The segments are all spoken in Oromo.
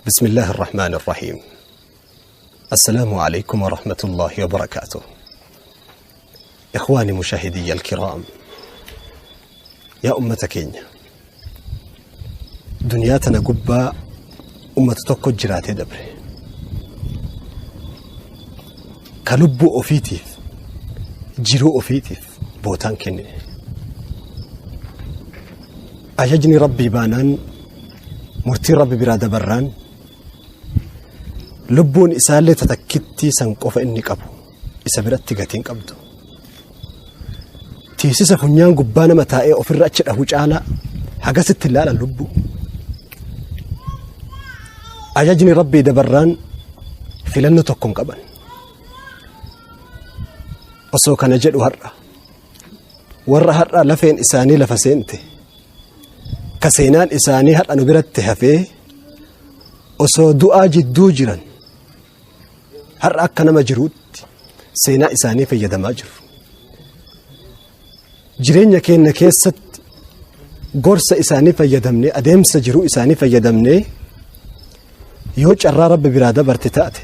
بسم الله الرحمن الرحيم. السلام عليكم ورحمة الله وبركاته. إخواني مشاهدي الكرام، yaa ummata keenya, duniyaa tana gubbaa ummata tokko jiraatee dabre, ka lubbuu ofiitiif, jiruu ofiitiif bootaan kennine. Ajajni Rabbii baanaan, murtiin Rabbi biraa dabarraan, lubbuun isaallee tatakkittii san qofa inni qabu isa biratti gatiin qabdu. Tiisisa funyaan gubbaa nama taa'ee ofirra achi dhahu caalaa hagasitti ilaalan lubbuu. Ajajni Rabbii dabarraan filannoo tokko hin qaban. Osoo kana jedhu, har'a warra har'a lafeen isaanii lafa seente, ka seenaan isaanii har'a nu biratti hafee, osoo du'aa jidduu jiran har'a akka nama jiruutti seenaa isaanii fayyadamaa jiru. Jireenya keenya keessatti gorsa isaanii fayyadamnee, adeemsa jiruu isaanii fayyadamnee, yoo carraa Rabbi biraa dabarte taate,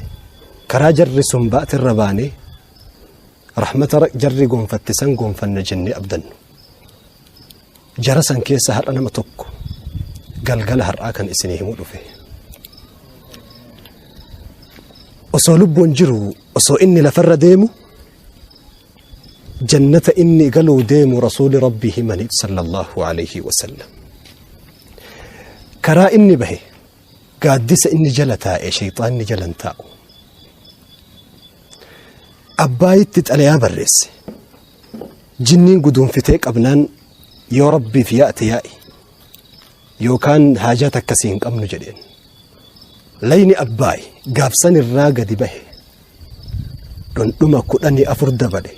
karaa jarri sun baatirra baanee rahmata jarri gonfatte san gonfanna jennee abdannu. Jara san keessa har'a nama tokko galgala har'aa kan isinii himuu dhufe. Osoo lubbuun jiru, osoo inni lafarra deemu, jannata inni galuu deemu Rasuuli Rabbii himaniif sallallahu alayhi wasallam. Karaa inni bahe, gaaddisa inni jala taa'e shayxaanni jalan taa'u. Abbaayitti xalayaa barreesse. Jinniin guduunfitee qabnaan, yoo Rabbiif yaa'te yaa'i, yookaan haajaa takkasii hin qabnu jedheen. Layni Abbaay gaafsan irraa gadi bahe dhundhuma 14 dabale.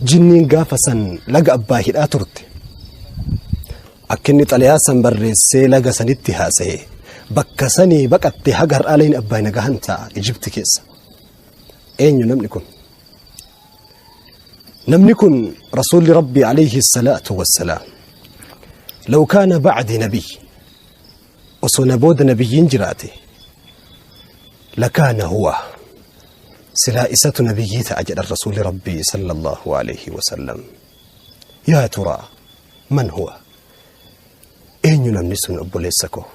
Jinniin gaafa san laga Abbaa hidhaa turte. Akka inni xalayaa san barreessee laga sanitti haasa'e, bakka sanii baqatte. Haga har'aa layni Abbaay nagahan ta'a Ijipti keessa. Eenyu namni kun? Namni kun Rasuulli Rabbii alayhi salaatu wassalaam, لو كان بعدي نبي, osoo na booda nabiyyiin jiraate, لكان هو, silaa isatu nabiyyii ta'a jedhan Rasuulli Rabbii sallallahu alayhi wasallam. يا ترى من هو? Eenyu namni sun, obboleessa koo?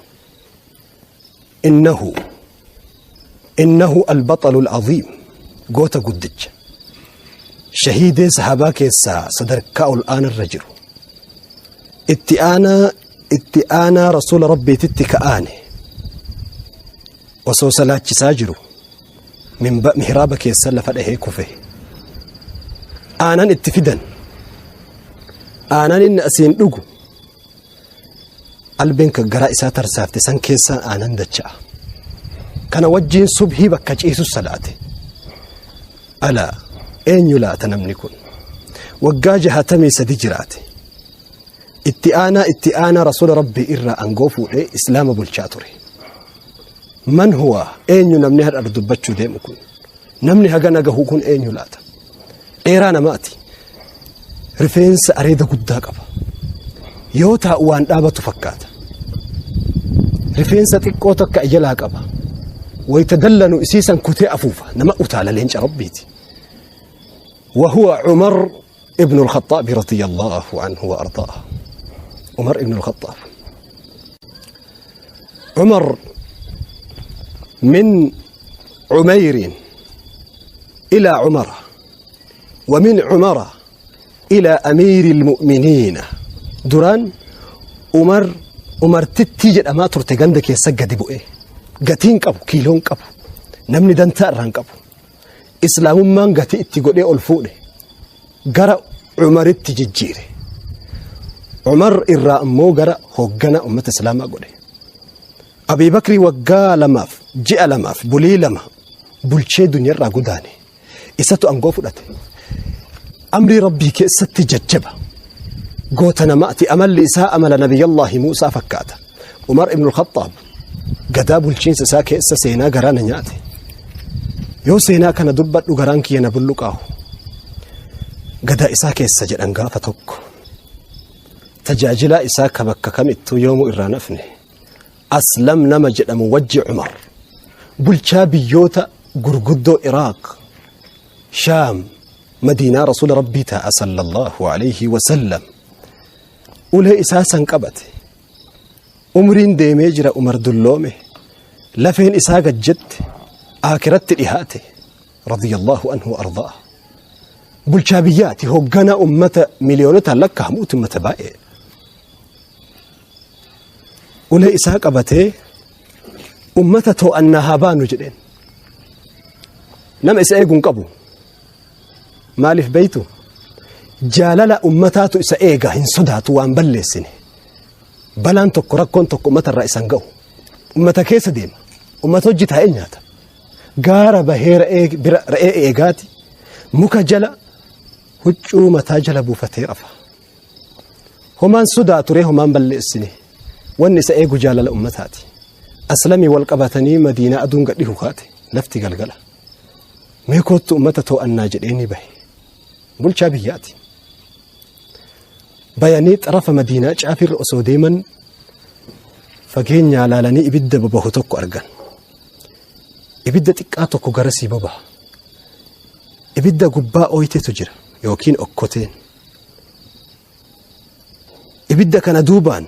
إنه البطل العظيم, goota guddicha, shahiidee sahabaa keessaa sadarkaa ol aanarra jiru, itti aanaa itti aanaa Rasuula Rabbiititti ka'aane. Osoo salaachisaa jiru mihraaba keessa lafa dhahee kufe. Aanan itti fidan. Aanan inni asiin dhugu, albeen kan garaa isaa tarsaafte san keessaan aanan dacha'a. Kana wajjiin subhii bakka ciisu salaate. Alaa, eenyu laata namni kun? Waggaa 63 jiraate. Itti aanaa itti aanaa Rasuula Rabbii irraa aangoo fuudhee Islaama bulchaa ture. من هو? Eenyu namni har'a dubbachuu deemu kun? Namni hagana gahu kun eenyu laata? Dheeraa namaati. Rifeensa areeda guddaa qaba. Yoo taa'u waan dhaabatu fakkaata. Rifeensa xiqqoo takka jalaa qaba. Wayita dallanu isiisan kutee afuufa. Nama utaala, leenca Rabbiiti. وهو عمر ابن الخطاب رضي الله عنه وأرضاه. عمر ابن الخطاب، عمر من عمير إلى عمر، ومن عمر إلى أمير المؤمنين. Duraan Umar Umartittii jedhamaa turte. Ganda keessa gadi bu'e. Gatiin qabu, kiiloon qabu, namni dantaa irraan qabu. Islaamummaan gatii itti godhee ol fuudhe, gara Umaritti jijjiire. Umar irraa ammoo gara hoggana ummata Islaamaa godhe. Abii Bakrii waggaa 2f ji'a 2f bulii 2 bulchee duniyarraa godaane. Isatu aangoo fudhate. Amrii Rabbii keessatti jajjaba, goota namaati. Amalli isaa amala Nabiyyallaahi Muusaa fakkaata. Umar ibn Khattaab gadaa bulchiinsa isaa keessa seenaa garaa na nyaate. Yoo seenaa kana dubbadhu garaan kiyya na bulluqaahu. Gadaa isaa keessa jedhan, gaafa tokko tajaajilaa isaa ka bakka kamittuu yoomuu irraa nafne Aslam nama jedhamu wajji Umar bulchaa biyyoota gurguddoo Iraaq, Shaam, Madiinaa Rasuula Rabbii taa'a sallallahu alayhi wasallam. Ulee isaa san qabate. Umriin deemee jira. Umar dulloome, lafeen isaa gajjette, aakiratti dhihaate, radiyallahu anhu wa ardaa. Bulchaa biyyaati, hoogganaa ummata miliyoonotaan lakkaa'amuuti, ummata baay'ee. Ulee isaa qabatee, "Ummata to'annaa haa baanu," jedheen. Nama isa eegu hin qabu. Maaliif beeytu? Jaalala ummataatu isa eega. Hin sodaatu, waan balleessine. Balaan tokko, rakkoon tokko ummata irraa isan ga'u. Ummata keessa deema, ummata hojii taa'ee nyaata. Gaara bahee re'ee bira re'ee eegaati, muka jala huccuu mataa jala buufatee rafa. Homaan sodaa ture, homaan balleessine. Wanni isa eegu jaalala ummataati. Aslamii wal qabatanii Madiinaa aduun gadhihu kaate. Lafti galgala. "Mee koottu, ummata to'annaa," jedhee ni bahe. Bulchaa biyyaati. Bayanii xarafa Madiinaa caafirra osoo deeman, fageenyaa laalanii ibidda bobahu tokko argan. Ibidda xiqqaa tokko garasii bobaha. Ibidda gubbaa ooyiteetu jira yookiin okkoteen. Ibidda kana duubaan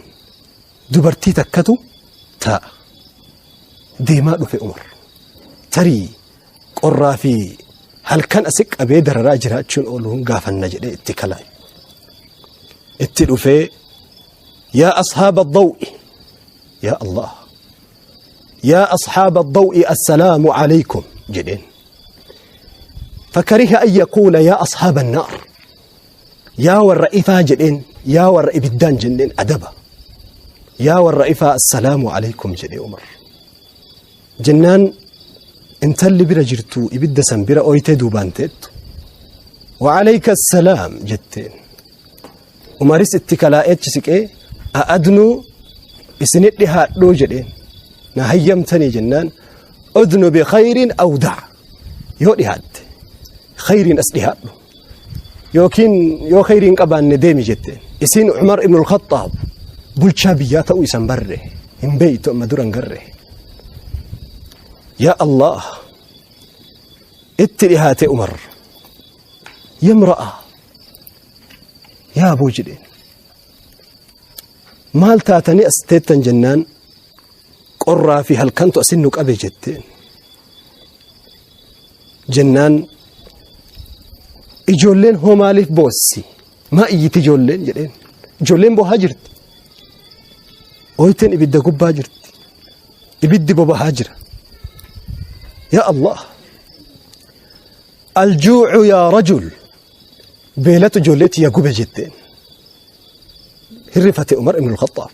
dubartii takkatu taa'a. Deemaa dhufe Umar. Tarii qorraa fi halkan asi qabee dararaa jiraachuun ooluun gaafanna jedhee itti kalaa'e. Itti dhufee, "Yaa ashaaba daw'i, yaa Allah, yaa ashaaba daw'i, assalaamu alaykum," jedheen. فكره أن يقول يا أصحاب النار. "Yaa warra ifaa," jedheen. "Yaa warra ibiddaan," jenneen adaba. "Yaa warra ifaa, assalaamu alaykum," jedhee Umar. Jennaan intalli bira jirtu, ibidda san bira ooyitee duubaan teettu, "وعليك السلام," jetteen. Umaris itti kalaa'echi siqee, "أأدنو, isinit dhihaadhuu?" jedheen. "Na hayyamtanii?" jennaan, "ادن بخير أو دع, yoo dhihaatte khayriin as dhihaadhu, yookiin yoo khayriin qabaanne deemi," jetteen. Isin Umar ibn al-Khattaab bulchaa biyyaa ta'uu isan barre hin beeytu, amma duran garre. Yaa Allah, itti dhihaate Umar. "يا امرأة, yaa aboo," jedheen. "Maal taatanii as teettan?" jennaan, "Qorraa fi halkantu asin nu qabe," jetteen. Jennaan, "Ijoolleen hoo maaliif boossi? Maa iyyiti ijoolleen?" jedheen. Ijoolleen boohaa jirti. Ooyteen ibidda gubbaa jirti. Ibiddi bobahaa jira. Yaa Allah. "الجوع يا رجل, beelatu ijoolleetti yaa gube," jetteen. Hirrifate Umar ibn al-Khattaab.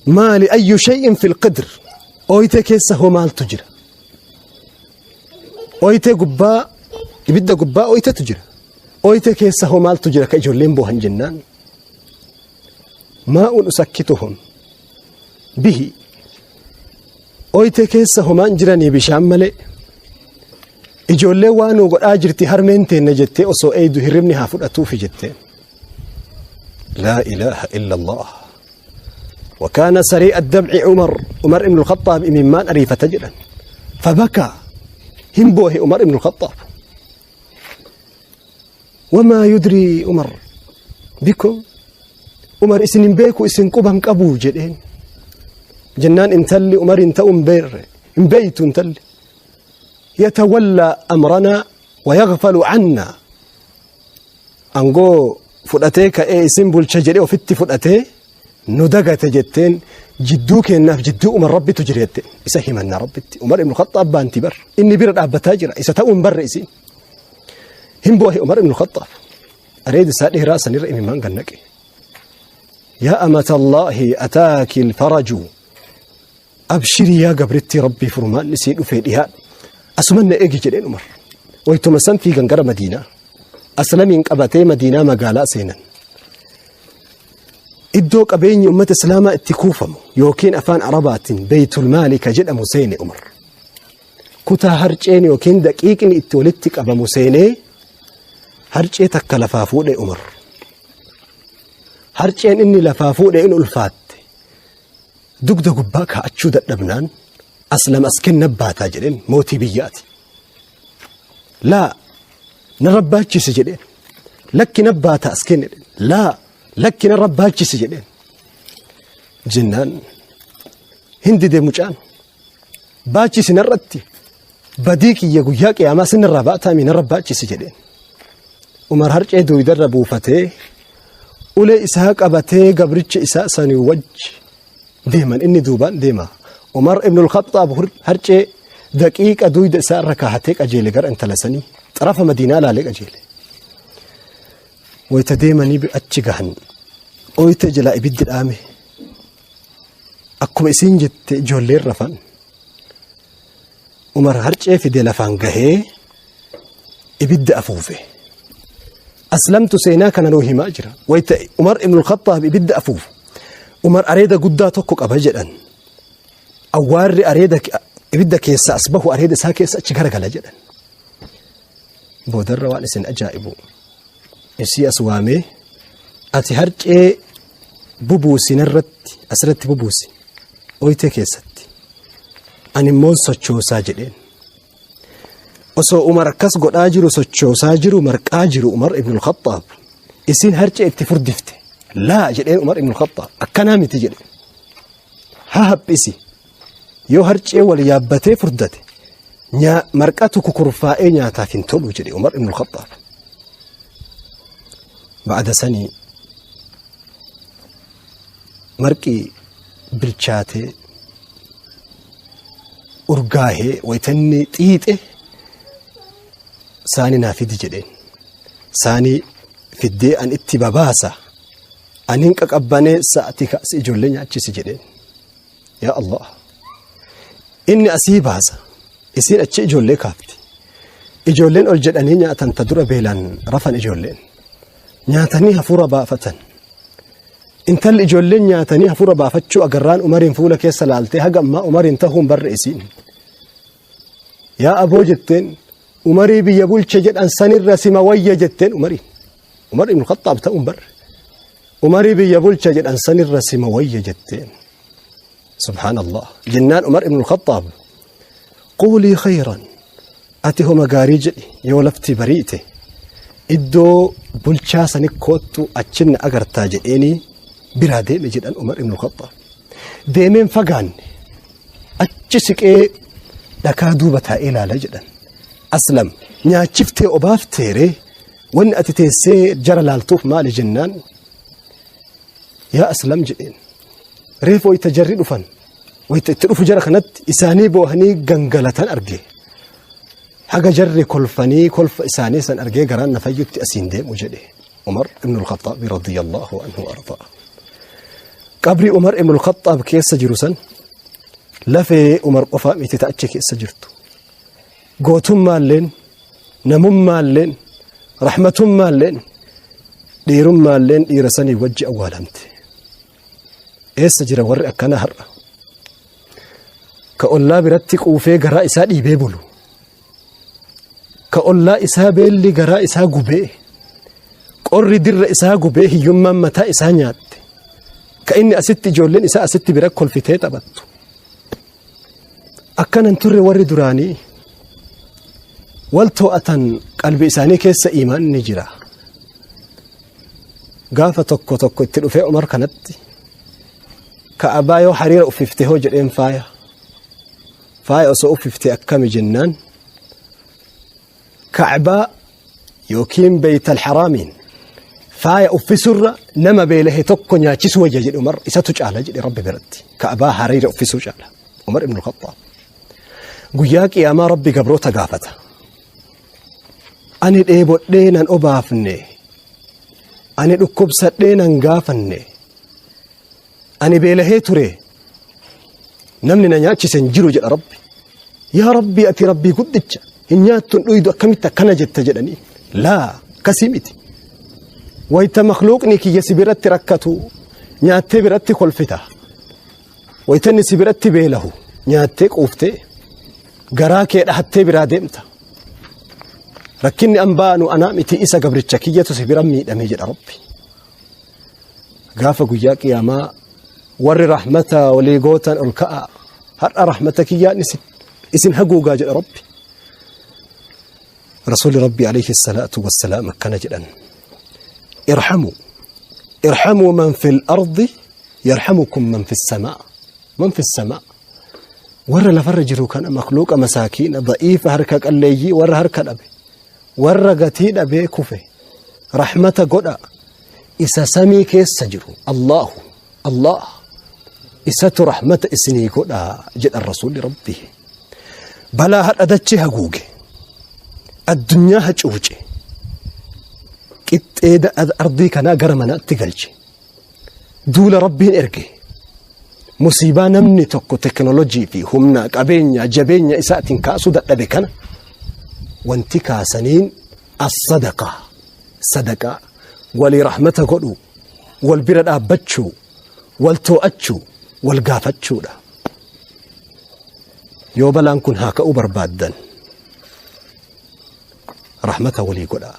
"Maali, أي شيء في القدر?" Ooyitee keessa hoo maaltu jira? Ooyitee gubbaa, ibidda gubbaa ooyiteetu jira. Ooyitee keessa hoo maaltu jira ka ijoolleen boohan? Jennaan, "ماء أسكتهم به." Ooyitee keessa homaan jiranii, bishaan malee. Ijoollee waan nu godhaa jirti harmeen teenna jettee osoo eeydu hirribni haa fudhatuufi, jetteen. لا إله إلا الله. وكان سريع الدمع عمر. عمر بن الخطاب imimmaan ariifata jedhan. فبكى, hin boohe عمر بن الخطاب. "وما يدري عمر بكم." Umar isin hin beeku, isin quban qabu, jedheen. Jennaan intalli Umar hin ta'u hin beerre, hin beeytu intalli. "يتولى أمرنا ويغفل عنا." Angoo fudhatee ka'ee isin bulcha jedhee ofitti fudhatee nu dagate, jetteen. Jidduu kennaaf jidduu Umar Rabbitu jira, jette. Isa himanna Rabbitti. Umar ibn Khattaab baanti bar inni bira dhaabbataa jira, isa ta'uu hin barre isin. Hin boohe Umar ibn Khattaab. Areeda isaa dheeraa sanirra imimmaan gannaqe. "يا أمة الله، أتاك الفرج، أبشري." Yaa gabrittii Rabbii, furmaanni sii dhufee, dhiyaadhu, asumanna eegi, jedheen Umar. Waytuma san fiigan gara Madiinaa. Aslamiin qabatee Madiinaa magaalaa seenan. Iddoo qabeenyi ummata islaamaa itti kuufamu yookiin afaan Arabaatiin بيت المال ka jedhamu seene Umar. Kutaa harceen yookiin daqiiqni itti walitti qabamu seenee harcee takka lafaa fuudhe Umar. Harceen inni lafaa fuudhe in ulfaatte. Dugda gubbaa kaa'achuu dadhabnaan Aslam as kenna baataa jedheen, mootii biyyaati. Laa, narra baachisi jedheen. Lakki, na baataa as kenne jedheen. Laa, lakki, narra baachisi jedheen. Jennaan hin dide mucaan. Baachisi narratti, badii kiyya guyyaa qiyaamaa sinirraa baataami, narra baachisi jedheen. Umar harcee duudarra buufatee, ulee isaa qabatee, gabricha isaa sanii wajji deeman. Inni duubaan deema. Umar ibn al-Khattaab harcee daqiiqa duyda isaa irra kaahatee qajeele gara intala sanii, xarafa Madiinaa laalee qajeele. Wayita deemanii achi gahan, oyita jalaa ibiddi dhaame. Akkuma isiin jette ijoolleen rafan. Umar harcee fide, lafaan gahee ibidda afuufe. Aslamtu seenaa kana nuu himaa jira. Wayita Umar ibn al-Khattaab ibidda afuufu, Umar areeda guddaa tokko qaba jedhan. Awwaarri areeda ibidda keessa as bahu areeda isaa keessa achi garagala jedhan. Boodarra waan isin ajaa'ibu, isii as waamee, "Ati harcee bubuusi narratti, asirratti bubuusi oyitee keessatti, ani immoo sochoosaa" jedheen. Osoo Umar akkas godhaa jiru, sochoosaa jiru, marqaa jiru Umar ibn al-Khattaab, isiin harcee itti furdifte. "Laa" jedheen Umar ibn al-Khattaab, "akkanaa miti" jedheen. "Haa haphisi, yoo harcee wal yaabbatee furdate marqatu kukurfaa'ee nyaataaf hin tolu" jedhe Umar ibn al-Khattaab. Ba'ada sanii marqi bilchaatee urgaahee, waytanni xiixe, "Saani naa fidi" jedheen. "Saanii fiddee an itti babaasa, anin qaqabbanee sa'ati kaasi ijoollee nyaachisi" jedheen. Yaa Allah, inni asii baasa, isiin achi ijoollee kaafti. Ijoolleen ol jedhanii nyaatan. Ta dura beelaan rafan ijoolleen nyaatanii hafuura baafatan. Intalli ijoolleen nyaatanii hafuura baafachuu agarraan Umariin fuula keessa laaltee, haga ammaa Umariin tahuun barre isiin. "Yaa aboo" jetteen, "Umarii biyya bulche jedhan sanirra sima wayya" jetteen Umariin. Umar ibn Khattaab ta'uun barre. "Umarii biyya bulche jedhan sanirra sima wayya" jetteen. Subhaanallah. Jennaan Umar ibn Khattaab, "Quulii khayran, ati homa gaarii jedhi, yoo lafti bariite iddoo bulchaa sani koottu, achinna agartaa" jedheeni biraa deeme jedhan Umar ibn Khattaab. Deemeen fagaanne, achi siqee dhakaa duuba taa'ee ilaala jedhan. "Aslam, nyaachiftee obaafteeree, wanni ati teessee jara laaltuuf maali?" jennaan, "Yaa Aslam" jedheen. "Reefu wayita jarri dhufan, wayita itti dhufu jara kanatti isaanii boohanii gangalatan arge. Haga jarri kolfanii kolfa isaanii san argee garaan na fayyutti asiin deemu" jedhe Umar ibn al-Khattaab radiyallahu anhu ardaa. Qabri Umar ibn al-Khattaab keessa jiru san, lafee Umar qofaa miti ta achi keessa jirtu. Gootummaalleen, namummaalleen, rahmatummaalleen, dhiirummaalleen dhiira sanii wajji awwaalamte. Eessa jira warri akkanaa har'a? Ka ollaa biratti quufee garaa isaa dhiibee bulu. Ka ollaa isaa beelli garaa isaa gubee, qorri dirra isaa gubee, hiyyummaan mataa isaa nyaatte. Ka inni asitti ijoolleen isaa asitti bira kolfitee taphattu. Akkanan turre warri duraanii wal to'atan, qalbi isaanii keessa iimaanni jira. Gaafa tokko tokko itti dhufee Umar kanatti, "Ka'abaa yoo hariira uffifte hoo?" jedheen. Faaya osoo uffifte akkami?" jennaan, "Ka'abaa yookiin Beeytal Haraamiin faaya uffisurra nama beelahe tokko nyaachisu wayya" jedhe Umar. "Isatu caala" jedhe Rabbi biratti. Ka'abaa hariira uffisuu caala. Umar ibn Khattaab. Guyyaa qiyaamaa Rabbi gabroota gaafata. "Ani dheebodhee nan obaafne, ani dhukkubsadhee nan gaafanne, ani beelahee ture, namni na nyaachise hin jiru" jedha Rabbi. "Yaa Rabbi, ati Rabbii guddicha hin nyaattu hin dhuydu, akkamitti akkana jetta?" jedhanii. "Laa, akkasii miti. Wayita makluuqni kiyya si biratti rakkatu nyaattee biratti kolfita. Wayita inni si biratti beelahu nyaattee quuftee garaa kee dhahattee biraa deemta. Rakkinni an baanu anaa miti, isa gabricha kiyyatu si bira miidhame" jedha Rabbi. Gaafa guyyaa qiyaamaa Warri rahmata walii gootan ol ka'aa. Har'a rahmata kiyyaan isin haguugaa jedha Rabbi. Rasuulli Rabbi alayhi salaatu wassalaam akkana jedhan. Irhamuu. Irhamuu man fil ardi yarhamukum man fis samaa. Man fis samaa. Warra lafarra jiru kana makhluuqa masaakiina da'iifa harka qalleeyyii warra harka dhabe warra gatii dhabee kufe rahmata godha isa samii keessa jiru Allahu Allah isatu rahmata isinii godha jedhan rasuulli Rabbii. Balaa hadha dachee haguuge addunyaa hacuuce qixxee ardii kanaa gara manaatti galche duula Rabbiin erge musiibaa namni tokko teknoolojii fi humna qabeenya jabeenya isaatiin kaasuu dadhabe kana wanti kaasaniin as-sadaqaa sadaqaa walii rahmata godhu wal bira dhaabbachuu wal too'achuu wal gaafachuudha. Yoo balaan kun haa ka'uu barbaaddan rahmata walii godhaa.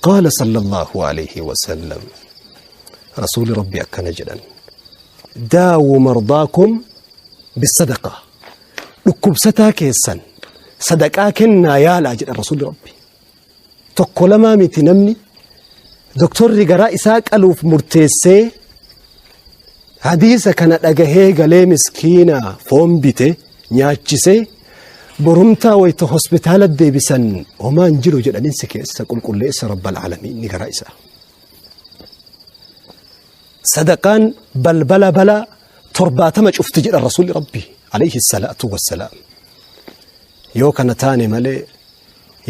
Qaala sallallahu alayhi wa sallam rasuuli rabbi akkana jedhan daawuu mardaakum bisadaqaa dhukkubsataa keessan sadaqaa kennaa yaalaa jedhan rasuuli rabbi. Tokko lamaa miti namni doktorri garaa isaa qaluuf murteessee hadiisa kana dhagahee galee miskiina foon bite nyaachisee borumtaa wayita hospitaala deebisan homaa hin jiru jedhaniin si keessa qulqulleessa rabbal aalamiin ni garaa isaa. Sadaqaan balbala balaa 70 cufti jedhan rasuulli rabbi alayhi salaatu wassalaam. Yoo kana taane malee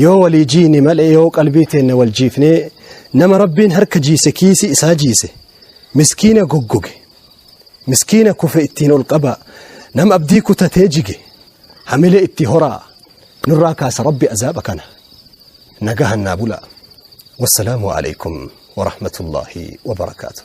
yoo walii jiine malee yoo qalbii teenna wal jiifnee nama rabbiin harka jiise kiisii isaa jiise miskiina goggoge miskiina kufe ittiin ol qabaa nama abdii kutatee jige hamilee itti horaa nurraa kaasa rabbi azaaba kana nagahan naa bulaa wassalaamu alaikum warahmatullaahi wabarakaatu.